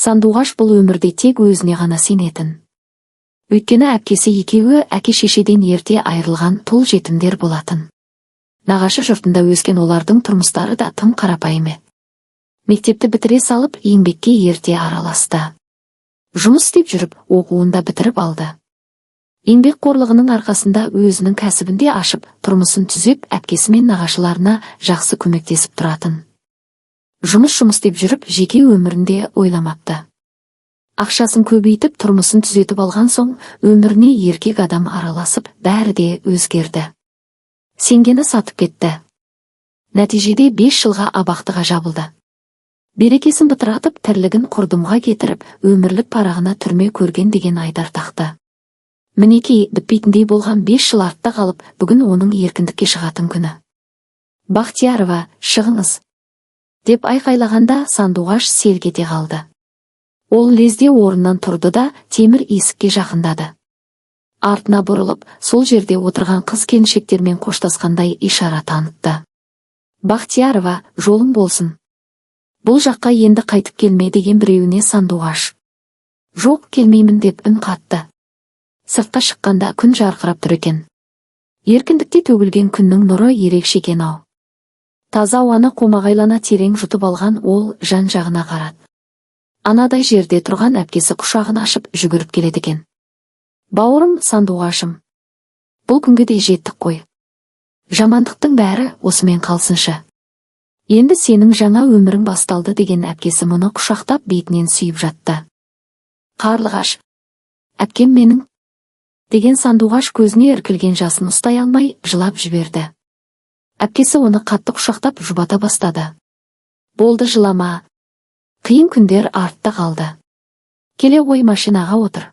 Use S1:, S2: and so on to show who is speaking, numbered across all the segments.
S1: Сандуғаш бұл өмірде тек өзіне ғана сенетін. Өйткені әпкесі екеуі әке-шешеден ерте айырылған тұл жетімдер болатын. Нағашы жұртында өскен олардың тұрмыстары да тым қарапайым еді. Мектепті бітіре салып, еңбекке ерте араласты. Жұмыс істеп жүріп, оқуын да бітіріп алды. Еңбекқорлығының арқасында өзінің кәсібін де ашып, тұрмысын түзеп, әпкесі мен нағашыларына жақсы көмектесіп тұратын. Жұмыс жұмыс деп жүріп, жеке өмірін де ойламапты. Ақшасын көбейтіп, тұрмысын түзетіп алған соң, өміріне еркек адам араласып, бәрі де өзгерді. Сенгені сатып кетті. Нәтижеде 5 жылға абақтыға жабылды. Берекесін бытыратып, тірлігін құрдымға кетіріп, өмірлік парағына түрме көрген деген айдар тақты. Мінекей, бітпейтіндей болған 5 жыл артта қалып, бүгін оның еркіндікке шығатын күні. «Бақтиярова, шығыңыз!» деп айқайлағанда, Сандуғаш селк ете қалды. Ол лезде орнынан тұрды да, темір есікке жақындады. Артына бұрылып, сол жерде отырған қыз келіншектермен қоштасқандай ишара танытты. «Бақтиярова, жолың болсын. Бұл жаққа енді қайтып келме», – деген біреуіне Сандуғаш. «Жоқ, келмеймін», – деп үн қатты. Сыртқа шыққанда күн жарқырап тұр екен. Еркіндікте төгілген күннің нұры ерекше екен ау. Таза ауаны қомағайлана терең жұтып алған ол жан жағына қарады. Анадай жерде тұрған әпкесі құшағын ашып жүгіріп келеді екен. «Бауырым, Сандуғашым. Бұл күнге де жеттік қой. Жамандықтың бәрі осымен қалсыншы. Енді сенің жаңа өмірің басталды», – деген әпкесі мұны құшақтап, бетінен сүйіп жатты. «Қарлығаш, әпкем менің», – деген Сандуғаш көзіне іркілген жасын ұстай алмай, жылап жіберді. Әпкесі оны қатты құшақтап, жұбата бастады. «Болды, жылама. Қиын күндер артта қалды. Келе ғой, машинаға отыр.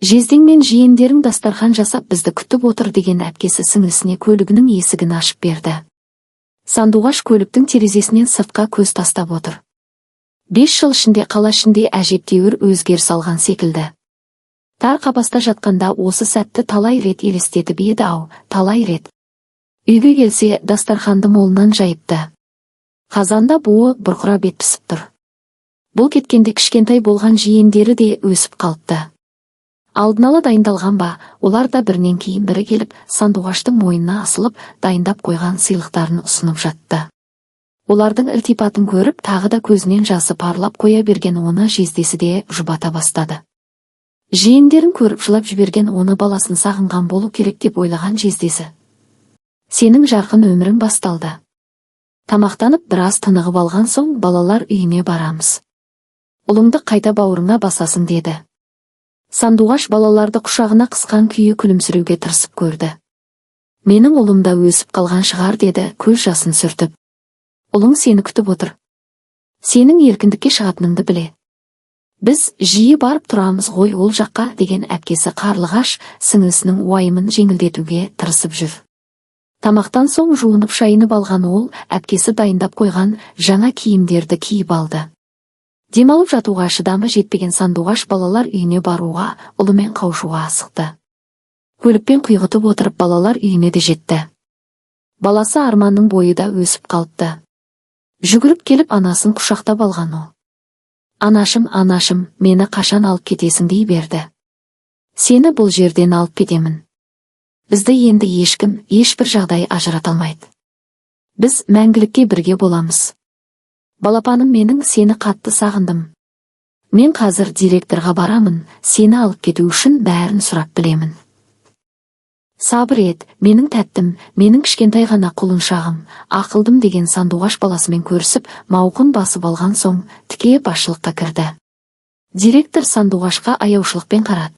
S1: Жездең мен жиендерің дастархан жасап, бізді күтіп отыр», – деген әпкесі сіңлісіне көлігінің есігін ашып берді. Сандуғаш көліктің терезесінен сыртқа көз тастап отыр. 5 жыл ішінде қала ішінде әжептәуір өзгеріс алған секілді. Тар қапаста жатқанда осы сәтті талай рет елестетіп еді ау, талай рет. Үйге келсе, дастарханды молынан жайыпты. Қазанда буы бұрқырап ет пісіп тұр. Бұл кеткенде кішкентай болған жиендері де өсіп қалыпты. Алдын ала дайындалған ба, олар да бірінен кейін бірі келіп, Сандуғаштың мойнына асылып, дайындап қойған сыйлықтарын ұсынып жатты. Олардың ілтипатын көріп, тағы да көзінен жасы парлап қоя берген оны жездесі де жұбата бастады. Жиендерін көріп жылап жіберген оны баласын сағынған болу керек деп ойлаған жездесі. «Сенің жарқын өмірің басталды. Тамақтанып, біраз тынығып алған соң, балалар үйіне барамыз. Ұлыңды қайта бауырыңа басасың», – деді. Сандуғаш балаларды құшағына қысқан күйі күлімсіреуге тырысып көрді. «Менің ұлым да өсіп қалған шығар», – деді көз жасын сүртіп. «Ұлың сені күтіп отыр. Сенің еркіндікке шығатыныңды біле. Біз жиі барып тұрамыз ғой ол жаққа», – деген әпкесі Қарлығаш сіңлісінің уайымын жеңілдетуге тырысып жүр. Тамақтан соң жуынып шайынып алған ол әпкесі дайындап қойған жаңа киімдерді киіп алды. Демалып жатуға шыдамы жетпеген Сандуғаш балалар үйіне баруға, ұлымен қауышуға асықты. Көлікпен құйғытып отырып, балалар үйіне де жетті. Баласы Арманның бойы да өсіп қалыпты. Жүгіріп келіп, анасын құшақтап алған ол. «Анашым, анашым, мені қашан алып кетесің?» – дей берді. «Сені бұл жерден алып кетемін. Бізді енді ешкім, ешбір жағдай ажырата алмайды. Біз мәңгілікке бірге боламыз. Балапаным менің, сені қатты сағындым. Мен қазір директорға барамын, сені алып кету үшін бәрін сұрап білемін. Сабыр ет, менің тәттім, менің кішкентай ғана құлыншағым, ақылдым», – деген Сандуғаш баласымен көрісіп, мауқын басып алған соң, тіке басшылыққа кірді. Директор Сандуғашқа аяушылықпен қарады.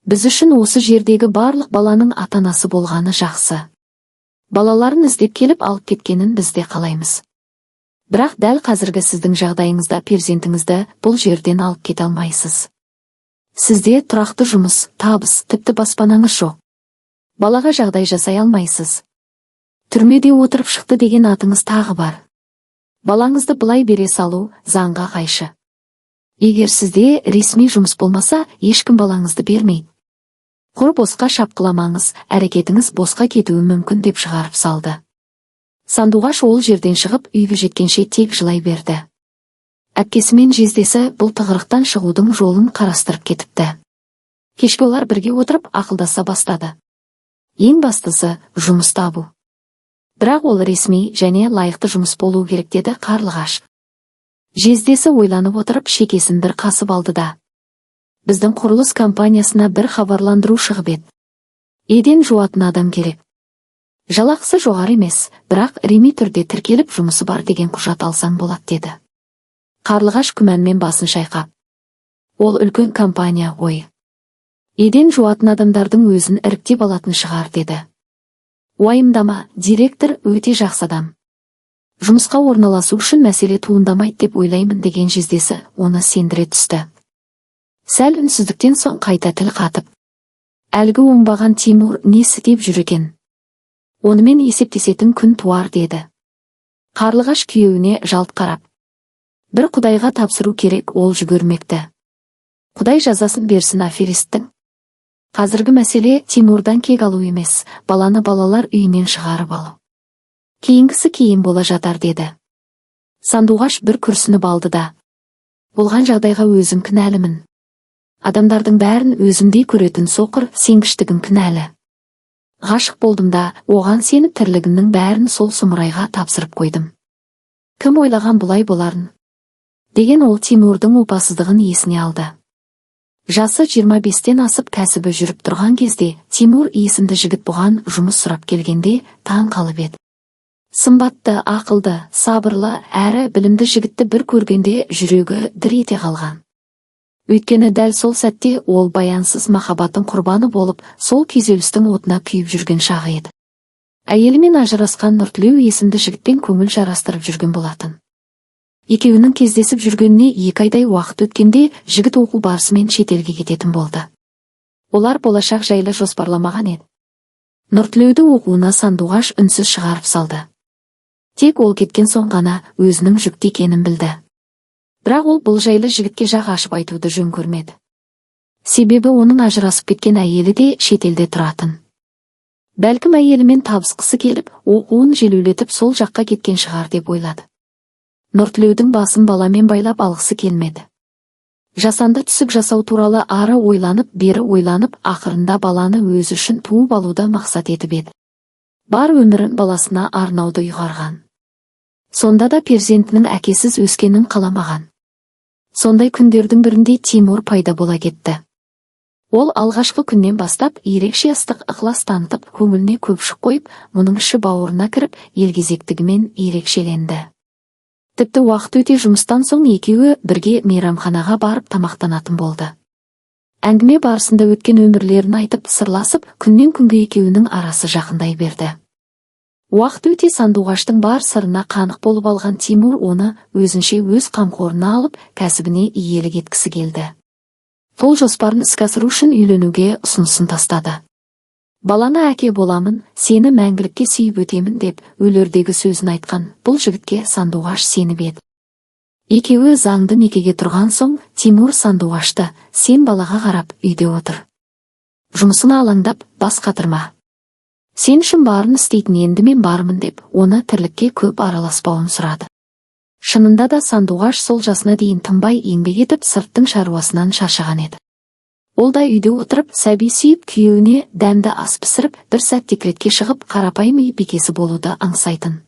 S1: «Біз үшін осы жердегі барлық баланың ата-анасы болғаны жақсы. Балаларын іздеп келіп, алып кеткенін біз де қалаймыз. Бірақ дәл қазіргі сіздің жағдайыңызда перзентіңізді бұл жерден алып кете алмайсыз. Сізде тұрақты жұмыс, табыс, тіпті баспанаңыз жоқ. Балаға жағдай жасай алмайсыз. Түрмеде отырып шықты деген атыңыз тағы бар. Балаңызды былай бере салу заңға қайшы. Егер сізде ресми жұмыс болмаса, ешкім балаңызды бермейді. Құр босқа шапқыламаңыз, әрекетіңіз босқа кетуі мүмкін», – деп шығарып салды. Сандуғаш ол жерден шығып, үйге жеткенше тек жылай берді. Әпкесі мен жездесі бұл тығырықтан шығудың жолын қарастырып кетіпті. Кешке олар бірге отырып ақылдаса бастады. Ең бастысы – жұмыс табу. Бірақ ол ресми және лайықты жұмыс болу керек, деді Қарлығаш. Жездесі ойланып отырып, шекесін бір қасып алды да: «Біздің құрылыс компаниясына бір хабарландыру шығып еді. Еден жуатын адам керек. Жалақысы жоғары емес, бірақ ресми түрде тіркеліп, жұмысы бар деген құжат алсаң болады», – деді. Қарлығаш күмәнмен басын шайқап: «Ол үлкен компания ғой. Еден жуатын адамдардың өзін іріктеп алатын шығар», – деді. «Уайымдама, директор өте жақсы адам. Жұмысқа орналасу үшін мәселе туындамайды деп ойлаймын», – деген жездесі оны сендіре түсті. Сәл үнсіздіктен соң қайта тіл қатып: «Әлгі оңбаған Тимур не істеп жүр екен? Онымен есептесетін күн туар», – деді. Қарлығаш күйеуіне жалт қарап: «Бір құдайға тапсыру керек ол жүгірмекті. Құдай жазасын берсін аферисттің. Қазіргі мәселе Тимурдан кек алу емес, баланы балалар үйінен шығарып алу. Кейінгісі кейін бола жатар», – деді. Сандуғаш бір күрсініп алды да: «Болған жағдайға өзім кінәлімін. Адамдардың бәрін өзімдей көретін соқыр сенгіштігім кінәлі. Ғашық болдым да, оған сеніп, тірлігімнің бәрін сол сұмырайға тапсырып қойдым. Кім ойлаған бұлай боларын?» деген ол Тимурдың опасыздығын есіне алды. Жасы 25-тен асып, кәсібі жүріп тұрған кезде Тимур есімді жігіт бұған жұмыс сұрап келгенде таң қалып еді. Сымбатты, ақылды, сабырлы әрі білімді жігітті бір көргенде жүрегі дір ете қалған. Өйткені дәл сол сәтте ол баянсыз махаббаттың құрбаны болып, сол күйзелістің отына күйіп жүрген шағы еді. Әйелімен ажырасқан Нұртілеу есімді жігітпен көңіл жарастырып жүрген болатын. Екеуінің кездесіп жүргеніне 2 айдай уақыт өткенде жігіт оқу барысымен шетелге кететін болды. Олар болашақ жайлы жоспарламаған еді. Нұртілеуді оқуына Сандуғаш үнсіз шығарып салды. Тек ол кеткен соң ғана өзінің жүкті екенін білді. Бірақ ол бұл жайлы жігітке жақ ашып айтуды жөн көрмеді. Себебі оның ажырасып кеткен әйелі де шетелде тұратын. Бәлкім, әйелімен табысқысы келіп, оқуын желеулетіп, сол жаққа кеткен шығар деп ойлады. Нұртілеудің басын баламен байлап алғысы келмеді. Жасанды түсік жасау туралы ары ойланып, бері ойланып, ақырында баланы өзі үшін туып алуды мақсат етіп еді. Бар өмірін баласына арнауды ұйғарған. Сонда да перзентінің әкесіз өскенін қаламаған. Сондай күндердің бірінде Тимур пайда бола кетті. Ол алғашқы күннен бастап ерекше ыстық ықылас танытып, көңіліне көпшік қойып, мұның іші бауырына кіріп, елгезектігімен ерекшеленді. Тіпті уақыт өте жұмыстан соң екеуі бірге мейрамханаға барып тамақтанатын болды. Әңгіме барысында өткен өмірлерін айтып, сырласып, күннен күнге екеуінің арасы жақындай берді. Уақыт өте Сандуғаштың бар сырына қанық болып алған Тимур оны өзінше өз қамқорына алып, кәсібіне иелік еткісі келді. Сол жоспарын іске асыру үшін үйленуге ұсынысын тастады. «Балаңа әке боламын, сені мәңгілікке сүйіп өтемін», – деп өлердегі сөзін айтқан бұл жігітке Сандуғаш сеніп еді. Екеуі заңды некеге тұрған соң Тимур Сандуғашты: «Сен балаға қарап үйде отыр. Жұмысыңа алаңдап бас қатырма. Сен үшін барын істейтін енді мен бармын», – деп, оны тірлікке көп араласпауын сұрады. Шынында да, Сандуғаш сол жасына дейін тынбай еңбек етіп, сырттың шаруасынан шаршаған еді. Ол да үйде отырып, сәби сүйіп, күйеуіне дәмді ас пісіріп, бір сәт декретке шығып, қарапайым үй бикесі болуды аңсайтын.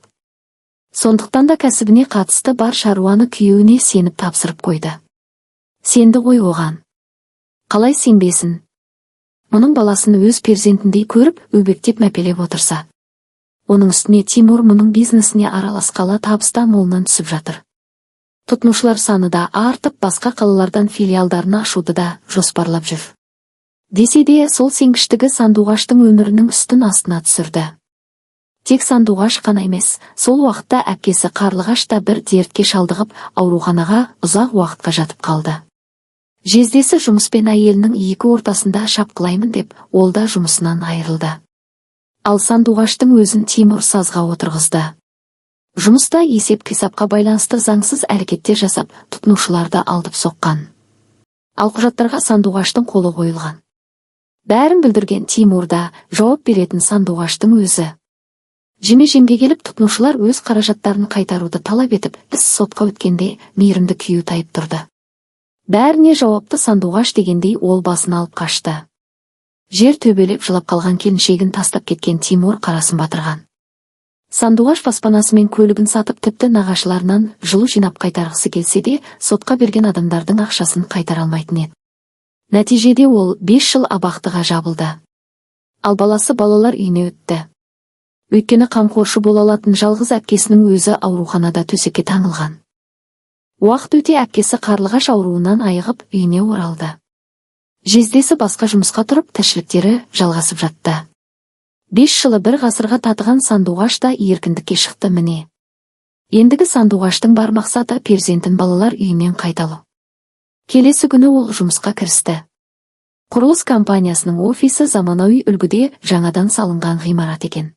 S1: Сондықтан да кәсібіне қатысты бар шаруаны күйеуіне сеніп тапсырып қойды. Сенді ғой оған. Қалай сенбесін? Мұның баласын өз перзентіндей көріп, өбектеп мәпелеп отырса. Оның үстіне Тимур мұның бизнесіне араласқалы табыс та молынан түсіп жатыр. Тұтынушылар саны да артып, басқа қалалардан филиалдарын ашуды да жоспарлап жүр. Десе де, сол сенгіштігі Сандуғаштың өмірінің үстін астына түсірді. Тек Сандуғаш қана емес, сол уақытта әпкесі Қарлығаш та бір дертке шалдығып, ауруханаға ұзақ уақытқа жатып қалды. Жездесі жұмыс пен әйелінің екі ортасында шапқылаймын деп, ол да жұмысынан айырылды. Ал Сандуғаштың өзін Тимур сазға отырғызды. Жұмыста есеп қисапқа байланысты заңсыз әрекеттер жасап, тұтынушыларды алдап соққан. Ал құжаттарға Сандуғаштың қолы қойылған. Бәрін бүлдірген Тимур да, жауап беретін Сандуғаштың өзі. Жеме-жемге келіп, тұтынушылар өз қаражаттарын қайтаруды талап етіп, іс сотқа өткенде мейірімді күйеу тайып тұрды. Бәріне жауапты Сандуғаш дегендей, ол басын алып қашты. Жер төбелеп жылап қалған келіншегін тастап кеткен Тимур қарасын батырған. Сандуғаш баспанасы мен көлігін сатып, тіпті нағашыларынан жылу жинап қайтарғысы келсе де, сотқа берген адамдардың ақшасын қайтара алмайтын еді. Нәтижеде ол 5 жыл абақтыға жабылды. Ал баласы балалар үйіне өтті. Өйткені қамқоршы бола алатын жалғыз әпкесінің өзі ауруханада төсекке таңылған. Уақыт өте әпкесі қарлығаш ауруынан айығып, үйіне оралды. Жездесі басқа жұмысқа тұрып, тіршіліктері жалғасып жатты. 5 жылы бір ғасырға татыған Сандуғаш та еркіндікке шықты, міне. Ендігі Сандуғаштың бар мақсаты — перзентін балалар үйінен қайта алу. Келесі күні ол жұмысқа кірісті. Құрылыс компаниясының офисі заманауи үлгіде жаңадан салынған ғимарат екен.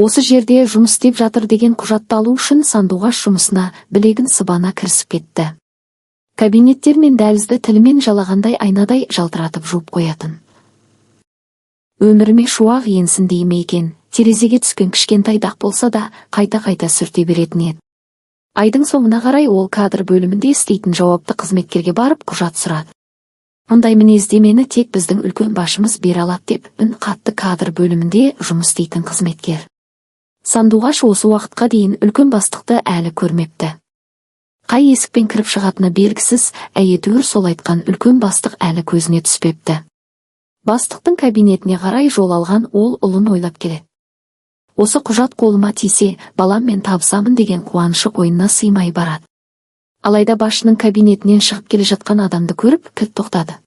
S1: Осы жерде жұмыс істеп жатыр деген құжатты алу үшін Сандуғаш жұмысына білегін сыбана кірісіп кетті. Кабинеттер мен дәлізді тілімен жалағандай айнадай жалтыратып жуып қоятын. Өміріме шуақ енсін дей ме екен, терезеге түскен кішкентай дақ болса да, қайта-қайта сүрте беретін еді. Айдың соңына қарай ол кадр бөлімінде істейтін жауапты қызметкерге барып, құжат сұрады. «Мұндай мінездемені тек біздің үлкен басшымыз бере алады», — деп үн қатты кадр бөлімінде жұмыс істейтін қызметкер. Сандуғаш осы уақытқа дейін үлкен бастықты әлі көрмепті. Қай есікпен кіріп шығатыны белгісіз, әйтеуір сол айтқан үлкен бастық әлі көзіне түспепті. Бастықтың кабинетіне қарай жол алған ол ұлын ойлап келеді. Осы құжат қолыма тисе, баламмен табысамын деген қуанышы қойнына сыймай барады. Алайда басшының кабинетінен шығып келе жатқан адамды көріп, кілт тоқтады.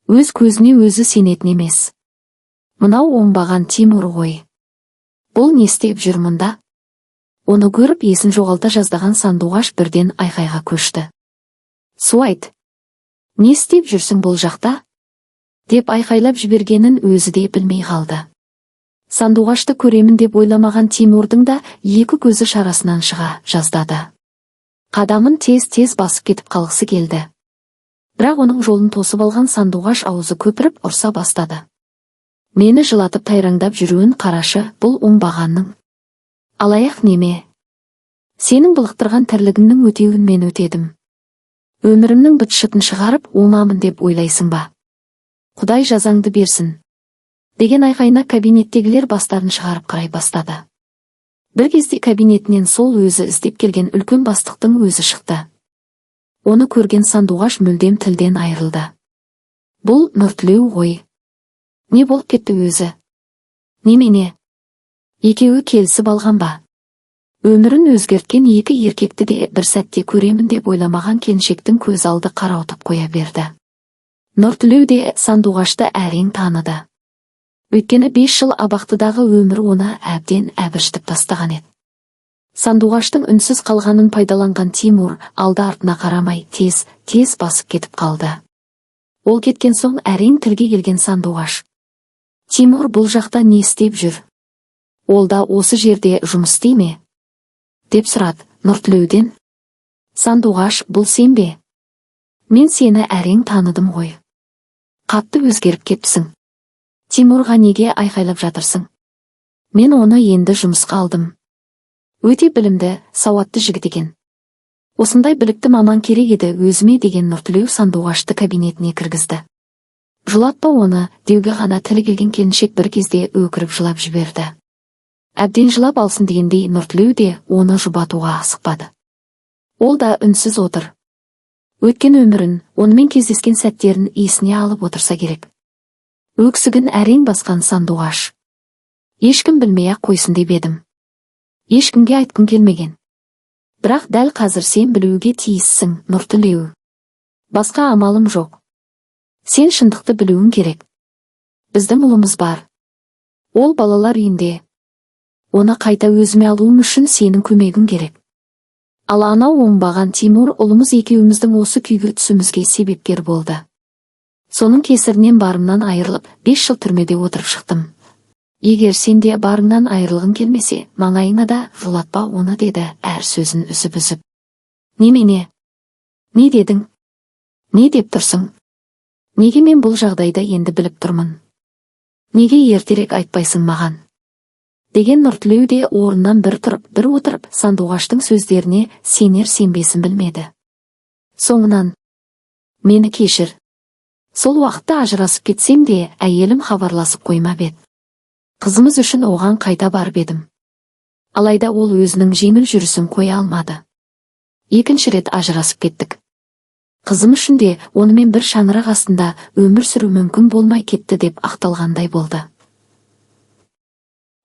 S1: Өз көзіне өзі сенетін емес. Мынау оңбаған Тимур ғой. Бұл не істеп жүр мұнда? Оны көріп, есін жоғалта жаздаған Сандуғаш бірден айқайға көшті. «Суайт! Не істеп жүрсің бұл жақта?» деп айқайлап жібергенін өзі де білмей қалды. Сандуғашты көремін деп ойламаған Тимурдың да екі көзі шарасынан шыға жаздады. Қадамын тез-тез басып кетіп қалғысы келді. Бірақ оның жолын тосып алған Сандуғаш аузы көпіріп ұрса бастады. «Мені жылатып тайраңдап жүруін қарашы бұл оңбағанның. Алаяқ неме? Сенің былықтырған тірлігіңнің өтеуін мен өтедім. Өмірімнің быт-шытын шығарып, оңамын деп ойлайсың ба? Құдай жазаңды берсін!» деген айқайына кабинеттегілер бастарын шығарып қарай бастады. Бір кезде кабинетінен сол өзі іздеп келген үлкен бастықтың өзі шықты. Оны көрген Сандуғаш мүлдем тілден айырылды. Бұл Нұртілеу ғой. Не болып кетті өзі? Немене? Екеуі келісіп алған ба? Өмірін өзгерткен екі еркекті де бір сәтте көремін деп ойламаған келіншектің көз алды қарауытып қоя берді. Нұртілеу де Сандуғашты әрең таныды. Өйткені 5 жыл абақтыдағы өмір оны әбден әбіржітіп тастаған еді. Сандуғаштың үнсіз қалғанын пайдаланған Тимур алды артына қарамай тез, тез басып кетіп қалды. Ол кеткен соң әрең тілге келген Сандуғаш: «Тимур бұл жақта не істеп жүр? Ол да осы жерде жұмыс істей ме?» — деп сұрады Нұртілеуден. «Сандуғаш, бұл сен бе? Мен сені әрең таныдым ғой. Қатты өзгеріп кетіпсің. Тимурға неге айқайлап жатырсың? Мен оны енді жұмысқа алдым. Өте білімді, сауатты жігіт екен. Осындай білікті маман керек еді өзіме», — деген Нұртілеу Сандуғашты кабинетіне кіргізді. «Жылатпа оны», — деуге ғана тілі келген келіншек бір кезде өкіріп жылап жіберді. Әбден жылап алсын дегендей, Нұртілеу де оны жұбатуға асықпады. Ол да үнсіз отыр. Өткен өмірін, онымен кездескен сәттерін есіне алып отырса керек. Өксігін әрең басқан Сандуғаш: «Ешкім білмей-ақ қойсын деп едім. Ешкімге айтқым келмеген. Бірақ дәл қазір сен білуге тиіссің, Нұртілеу. Басқа амалым жоқ. Сен шындықты білуің керек. Біздің ұлымыз бар. Ол балалар үйінде. Оны қайта өзіме алуым үшін сенің көмегің керек. Ал анау оңбаған Тимур ұлымыз екеуміздің осы күйге түсуімізге себепкер болды. Соның кесірінен барымнан айырылып, 5 жыл түрмеде отырып шықтым. Егер сен де барыңнан айырылғың келмесе, маңайыңа да жолатпа оны», — деді әр сөзін үзіп-үзіп. «Немене? Не дедің? Не деп тұрсың? Неге мен бұл жағдайды енді біліп тұрмын? Неге ертерек айтпайсың маған?» Деген Нұртілеу де орнынан бір тұрып, бір отырып, Сандуғаштың сөздеріне сенер сенбесін білмеді. Соңынан: «Мені кешір. Сол уақытта ажырасып кетсем де, әйелім хабарласып қоймап еді. Қызымыз үшін оған қайта барып едім. Алайда ол өзінің жеңіл жүрісін қоя алмады. Екінші рет ажырасып кеттік. Қызым үшін де онымен бір шаңырақ астында өмір сүру мүмкін болмай кетті», – деп ақталғандай болды.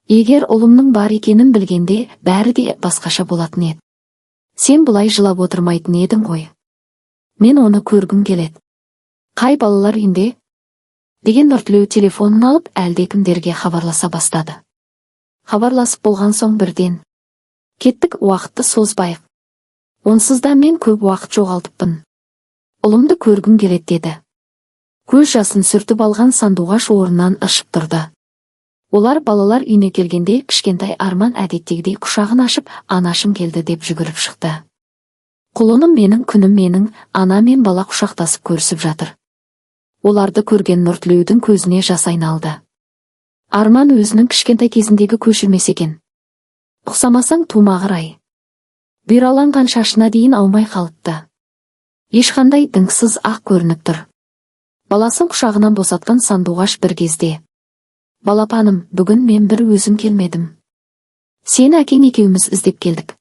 S1: «Егер ұлымның бар екенін білгенде, бәрі де басқаша болатын еді. Сен бұлай жылап отырмайтын едің ғой. Мен оны көргім келеді. Қай балалар үйінде?» деген Нұртілеу телефонын алып, әлдекімдерге хабарласа бастады. Хабарласып болған соң бірден: «Кеттік, уақытты созбайық. Онсыз да мен көп уақыт жоғалтыппын. Ұлымды көргім келеді», – деді. Көз жасын сүртіп алған Сандуғаш орнынан ыршып тұрды. Олар балалар үйіне келгенде, кішкентай Арман әдеттегідей құшағын ашып, «Анашым келді» деп жүгіріп шықты. «Құлыным менің, күнім менің!» Ана мен бала құшақтасып көрісіп жатыр. Оларды көрген Нұртілеудің көзіне жас айналды. Арман өзінің кішкентай кезіндегі көшірмесі екен. Ұқсамасаң, тумағыр-ай. Бұйраланған шашына дейін аумай қалыпты. Ешқандай діңсіз ақ көрініп тұр. Баласын құшағынан босатқан Сандуғаш бір кезде: «Балапаным, бүгін мен бір өзім келмедім. Сені әкең екеуміз іздеп келдік.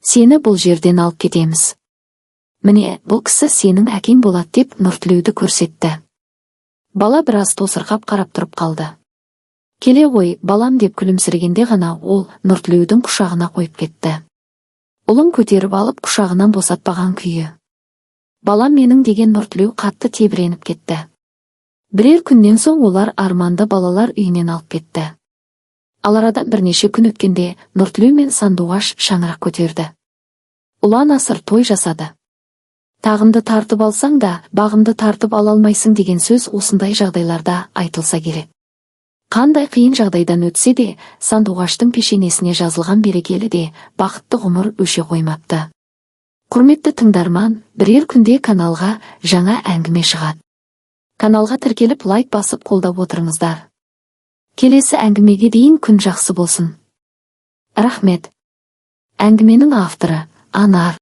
S1: Сені бұл жерден алып кетеміз. Міне, бұл кісі сенің әкең болады», – деп Нұртілеуді көрсетті. Бала біраз тосырқап қарап тұрып қалды. «Келе ғой, балам», – деп күлімсірегенде ғана ол Нұртілеудің құшағына қойып кетті. Ұлын көтеріп алып, құшағынан босатпаған күйі: «Балам менің!» – деген Нұртілеу қатты тебіреніп кетті. Бірер күннен соң олар Арманды балалар үйінен алып кетті. Ал арадан бірнеше күн өткенде Нұртілеу мен Сандуғаш шаңырақ көтерді. Ұлан асыр той жасады. «Тағымды тартып алсаң да, бағымды тартып ала алмайсың» деген сөз осындай жағдайларда айтылса керек. Қандай қиын жағдайдан өтсе де, Сандуғаштың пешенесіне жазылған берекелі де бақытты ғұмыр өше қоймапты. Құрметті тыңдарман, бірер күнде каналға жаңа әңгіме шығады. Каналға тіркеліп, лайк басып, қолдап отырыңыздар. Келесі әңгімеге дейін күн жақсы болсын. Рахмет. Әңгіменің авторы Анар.